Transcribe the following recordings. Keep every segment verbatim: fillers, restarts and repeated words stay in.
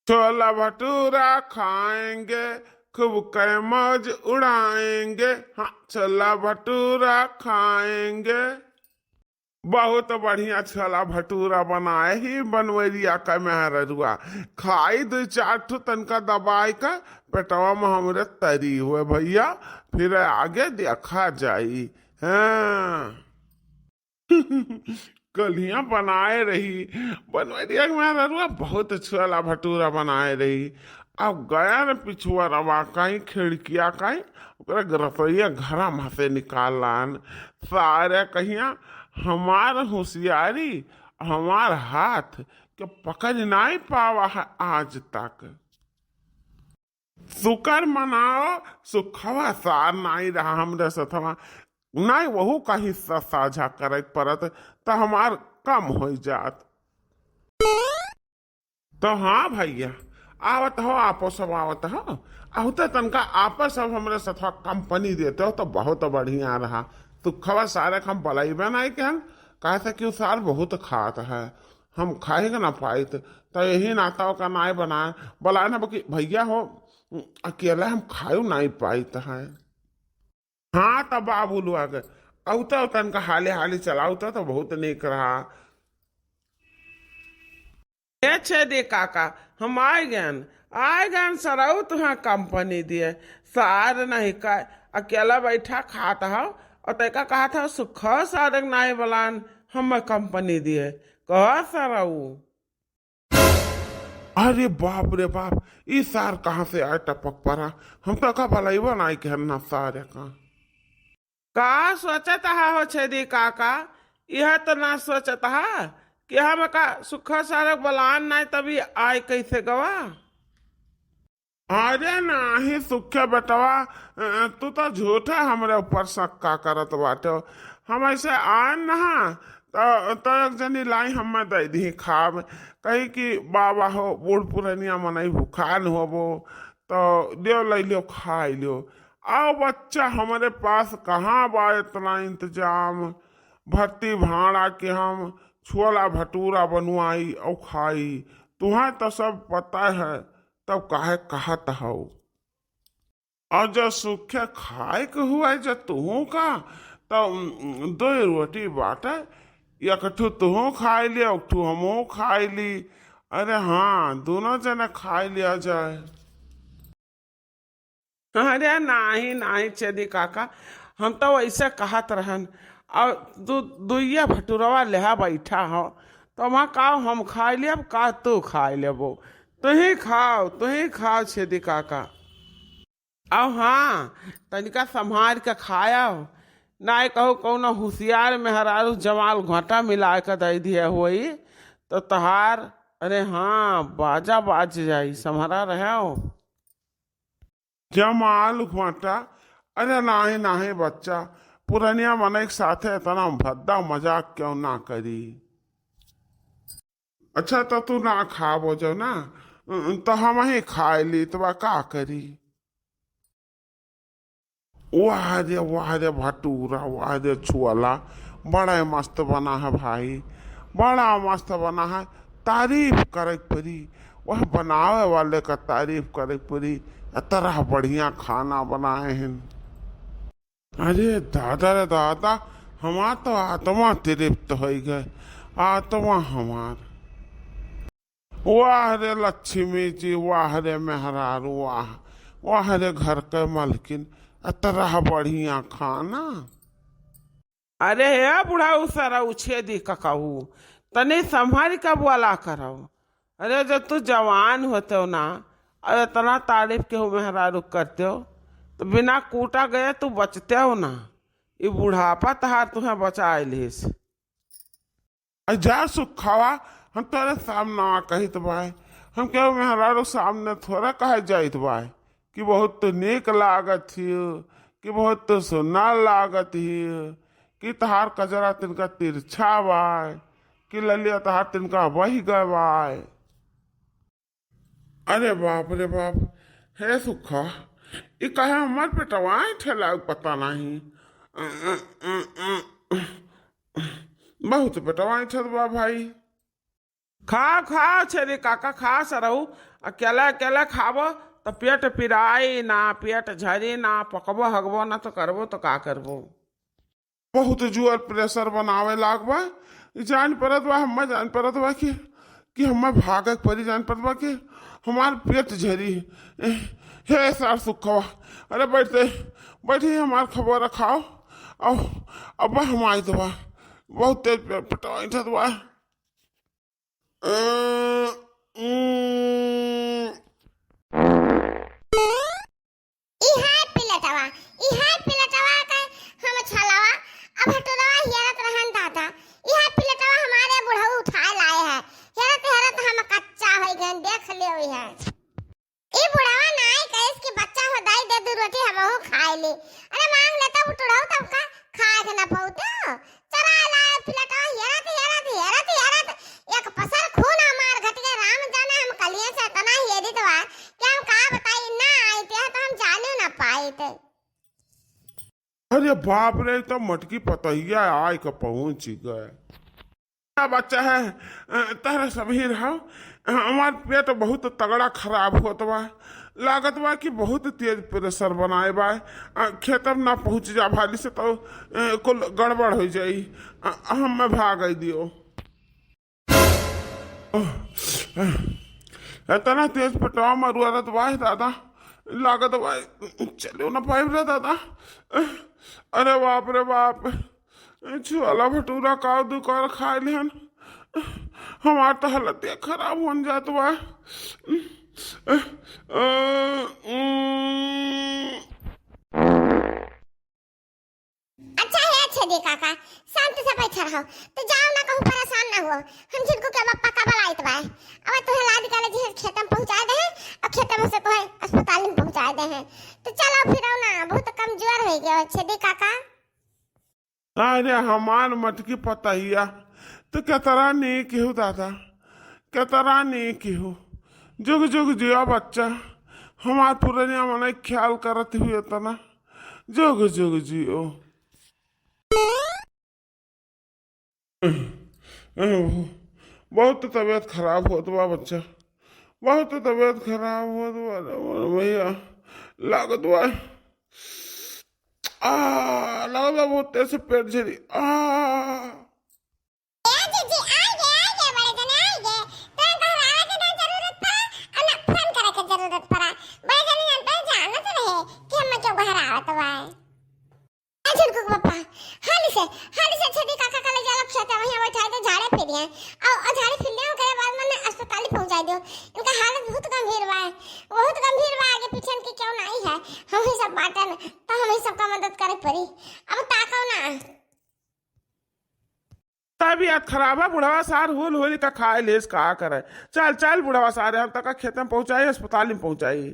छोला भटूरा खाएंगे, खूब कै मौज उड़ाएंगे। हाँ, छोला भटूरा खाएंगे। बहुत बढ़िया छोला भटूरा बनाए ही बनवरिया का मेहररुआ। खाई दुइ चार ठो तनका दबाई का, पेटवा में हमरे तरी हुए भइया, फिर आगे देखा जाई। हाँ। कलिया बनाए रही, बनवरिया के मेहररुआ बहुत छोला भटूरा बनाए रही। अब गया न पिछुआ रवा काई, खिड़किया काई, ओकरा रसोइया घरा में से निकाल लान। सारे कहिया हमार होशियारी, हमार हाथ के पकड़ नाई पावा है आज तक। शुक्र मनाओ, सुखवा सार नाई रहा हमरे सथवा, नाई वहू का हिस्सा साझा करे के परत, त हमार कम होई जात। तो हाँ भइया, आवत हो, आपो सब आवत हो, अहुते तनका आपो सब हमरे सथवा कंपनी देते हो, तो बहुत बढ़िया रहा। सुखवा सारे के हम बलइबे नाई केहन, काहे से कि उ सार बहुत खात है। हम खाए के ना पाइत, त यही नाता ओका नाय बनाए, बोला ना कि भइया हो, अकेला हम खायु नाय पाइत है। हाँ, त बाबू लोग, अउता तनका हाले हाले चलाउता त बहुत नीक रहा। ए छेदी काका, हम आइ गएन, आइ गएन सरऊ तुहाँ कंपनी दिए। सार नहीं का, अकेला बैठा खात हव, अउर तैका कहत हव सुखा सारक नाय बलान, हम कंपनी दिए। कह सरऊ। अरे बाप रे बाप, ई सार कहाँ से आए टपक परा? हम तो का भलइबा नाई केहन ना सारे का। का सोचत हा हो छेदी काका? यह तो ना सोचत हा कि हम का सुखा सारक बलान नाई तभी आए कैसे गवा? अरे नाही सुखे बेटवा, अ, तू तो झूठे हमरे ऊपर शक्का करत बाटे। हम ऐसे आन ना, तो, तो एक जनी लाई हमें दे दी खाब। कही कि बाबा हो, बूढ़ पुरनिया मनई भुखान होबो, तो देव लई लियो, खाई लियो। आओ बच्चा, हमरे पास कहाँ बा इतना इंतजाम? भट्टी भाड़ा के हम छोला भटूरा बनवाई और खाई। तुहें तो सब पता है, तब काहे कहत हऊ? और जब सूखे खाए के हुआ, जब तुहू का, तब, उम, दो रोटी बाटे, एक ठू तुहू खाई ली, एक ठू हमहू खाई ली। अरे हाँ, दोनों जने खाई लिया जाए। अरे नाही, नाही छेदी काका, हम तो वैसे कहत रहन। और दु-, दुइया भटुरवा लेहा बैठा हो, तो वहाँ का हम खाई लेब, का तू खाई लेबो? तुही खाओ, तुही खाओ छेदी काका। और हाँ, तनिका संभार के खाया, नाय कहू कौनो होशियार मेहरारू जमाल घाटा मिला के दे दिया होई, तो तहार, अरे हाँ, बाजा बाज जाई, संभरा रहो। जमाल घाटा? अरे नाही, नाही बच्चा, पुरनिया मनई के साथे इतना भद्दा मजाक क्यों ना करी। अच्छा, तो तू ना खाबो जो ना, तो हम ही खाए ली, तो बा का करी? वाह रे, वाह रे भटूरा, वाह रे छोला, बड़ा मस्त बना है भाई, बड़ा मस्त बना है। तारीफ करे के पड़ी, वह बनावे वाले का तारीफ करे के पड़ी। इतना बढ़िया खाना बनाए हैं। अरे दादा रे दादा, हमार तो आत्मा तृप्त होइ गए, आत्मा हमार। वाह रे लक्ष्मी जी, वाह रे मेहरारू, वाह, वाह रे घर के मलकिन, इतना बढ़िया खाना। अरे हे बुढ़ऊ सरऊ छेदी ककऊ, तनी संभर के बोला करऊ। अरे जब तू जवान होतेव ना, और इतना तारीफ केहू मेहरारू करतेव, तो बिना कूटा गए तू बचतेव ना। ई बुढ़ापा तहार तुहें बचाए लिस। आ जा सुखावा, हम तोरे सामने कहित बाय, हम केहू मेहरारू सामने थोड़ा कहे जाइत बाय कि बहुत तो नीक लागत हियो, कि बहुत तो सुंदर लागत हियो, कि तहार कजरा तिनका तिरछा बाय, कि ललिया तहार तिनका बहि गए बाय। अरे बाप रे बाप, हे सुखा, ई काहे हमार पेटवा ठेला पता नहीं। बहुत पेटवा ऐंठत बा भाई। खाओ, खाओ, छेदी काका, खाओ सरऊ। अकेले, अकेले खाबो, त पेट पिराई ना, पेट झरी ना, पकबो, हगबो ना, त करबो, त का करबो? बहुत जोर pressure बनावे लाग बा। जान परत बा, हम्मा जान परत बा कि, कि हम्मा भागे के परी, जान परत बा कि हमार पेट झरी। ए, हे सार सुखवा, अरे बैठते, बैठी हमार खबर रखाओ। अब, अब हम आइत बा, बहुत तेज पे-, पेटवा उठत बा। अ, उम। ई हाय पिलटवा, ई हाय पिलटवा के हम छलवा, अब भटुरवा हेरत रहन दादा। ई हाय पिलटवा हमारे बुढ़ऊ उठाए लाए है। हेरत, हेरत हम कच्चा होइ गए, देख ले हुई है। ई बुढ़वा नाई कहिस कि बच्चा हो दाई दे दू रोटी हमहू खाए ले। अरे मांग लेता बुटुरऊ तब का खाए के ना पौते। चला लाए पिलटवा हेरत, हेरत, हेरत, हेरत, एक पसर खून हमार घट गए। राम जाने हम कलिए से इतना हेरित बा कि हम का बताई, ना आइत है तो हम जाने ना पाइत। अरे बाप रे, तो मटकी पतहिया आय के पहुँच गए। बच्चा है, अ, तहरा सभी रहो। अ, हमार पेट बहुत तगड़ा खराब होत बा। लागत बा कि बहुत तेज pressure बनाए बा। अ, खेतम ना पहुँच जा भाली से तो, अ, कुल गड़बड़ होइ जाई। अ, हम में भाग आई दियो। अ, अ, इतना तेज पेटवा मरुआ रत बा दादा, लागत बा चलो ना पाइब रे दादा। अ, अरे बाप रे बाप। छोला भटूरा का दुकान खाए लेहन, हमार तो हालत खराब होन जात बा। अच्छा है छेदी काका, शांत से बैठा रहो, तो जाओ ना कहूँ परेशान ना हो। हम झिनकू के पप्पा का बलाइत बा, अब तुम्हें लाद के ले जी खेतम पहुँचा दे हैं और खेतम से तुम्हें अस्पताल में पहुँचा दे हैं। तो चलो फिर ना, बहुत कमजोर हो गया छेदी काका। अरे हमार मटकी पतहिया, तो केतरा नीक हो दादा, केतरा नीक हो। जुग जुग जियो बच्चा, हमार पुरनिया मने ख्याल करत हुए तना, जुग जुग जियो। बहुत तबीयत खराब होत बा बच्चा, बहुत तबीयत खराब होत बा रे मोर भैया, लागत बा। आ, लागत बा बहुत तेज से पेट झरी। आ। ए जीजी, आइगे, आइगे, बड़े जने आइगे। तोरा घबरावे के ना जरूरत पड़ा, और ना फोन करे के जरूरत पड़ा। बड़े जने जान पे जानत रहे कि हम क्यों घबरावत बा। ए झुनकू के पप्पा, हाली से, हाली से छेदी काका का ले जाला खेत, वहीं बैठा दे झाड़े फिर दिए। और, और झाड़े फिर दिए, ओकरे बाद मने अस्पताल पहुंचा दियो। इनका हालत बहुत गंभीर बा, बहुत गंभीर बा, आगे पीछे इनके क्यों नहीं है। हम ही सब बाटन, तो हम ही सबका मदद करे पड़ी। अब ताको ना। तबीयत खराब है, बुढ़वा सार होल होली का खाए लेस का करे। चल, चल बुढ़वा सारे, हम तक खेत में पहुंचाई, अस्पताल में पहुंचाई।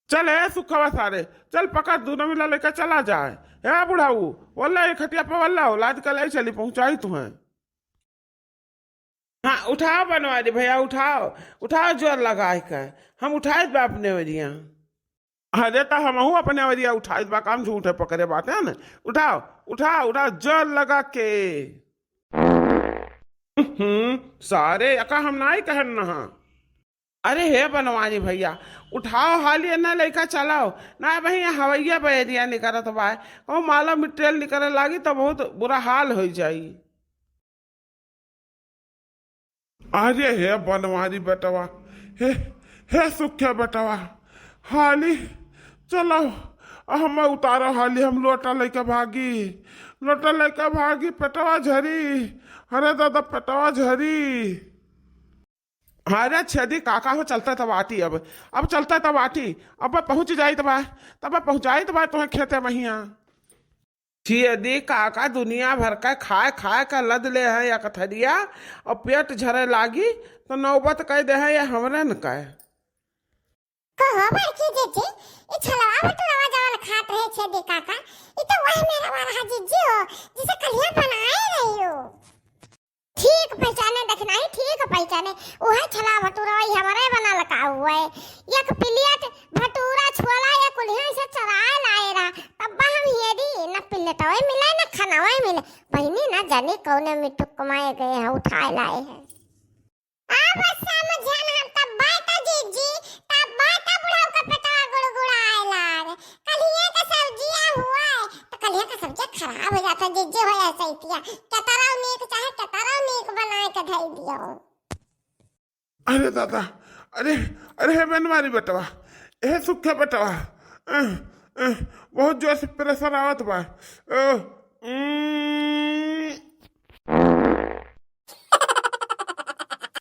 चल ए सुखवा सारे, चल पकड़, दोनों मिला लेकर चला जाए। ए बुढ़ाऊ, वल्ला एक खटिया पे वल्ला औलाद का ले चली, पहुंचाई तुम्हें। हाँ, उठाओ बनवारी भैया, उठाओ, उठाओ जोर लगाए के। हम उठाइत बा अपने ओरिया। अरे, त हमहू अपने ओरिया उठाइत बा, काम झूठे पकड़े बाटे न। उठाओ, उठाओ, उठाओ, जोर लगा के। हम्म, सारे, एका हम नाई कहन नहा। अरे हे बनवारी भैया, उठाओ हाली, एन्ना लइका चलाओ। ना भाई, हवैया बैरिया निकरत बा। कहूँ माला मिट्रेल निकरे लागी त बहुत बुरा हाल होइ जाई। अरे हे बनवारी बेटवा, हे, हे सुख्या बेटवा, हाली चलो, हम उतारो हाली, हम लोटा लइके भागी, लोटा लइके भागी, पेटवा झरी, अरे दादा पेटवा झरी। अरे छेदी काका हो, चलता तब आटी अब, अब चलता तब आटी, अब पहुँच जाई तब, तब पहुँचाई तब तुम्हें खेते महिया। छेदी काका दुनिया भर का खाए खाए का लद ले हैं एक थरिया, और पेट झरे लागी तो नौबत कह दे हैं ये हमरे न कहे। कहो बड़की जीजी, ई छोलवा भटुरवा जवन खात रहे छेदी काका, ई तो वह मेरा वाला है जीजी हो, जिसे कलिया बनाए रही हो। ठीक पहचाने, देखना ही ठीक पहचाने, उहे छोला भटूरा वही हमरे बनल का हुए। एक प्लेट भटूरा छोला एक कुल्हिया से चराए लाए रहा, तब हम हेरी न प्लेटवे मिले न खानावे मिले। बहिनी ना जाने कौने मिट्टू कमाए गए हैं, उठाए लाए हैं। खराब हो जाता, जे जे हो ऐसा ही किया। कतरा नीक चाहे कतरा नीक बनाए के धई दियो। अरे दादा, अरे, अरे हे बनवारी बेटवा, हे सुखे बेटवा, अह, अह, बहुत जोर से प्रेशर आवत बा। अह, उम्म।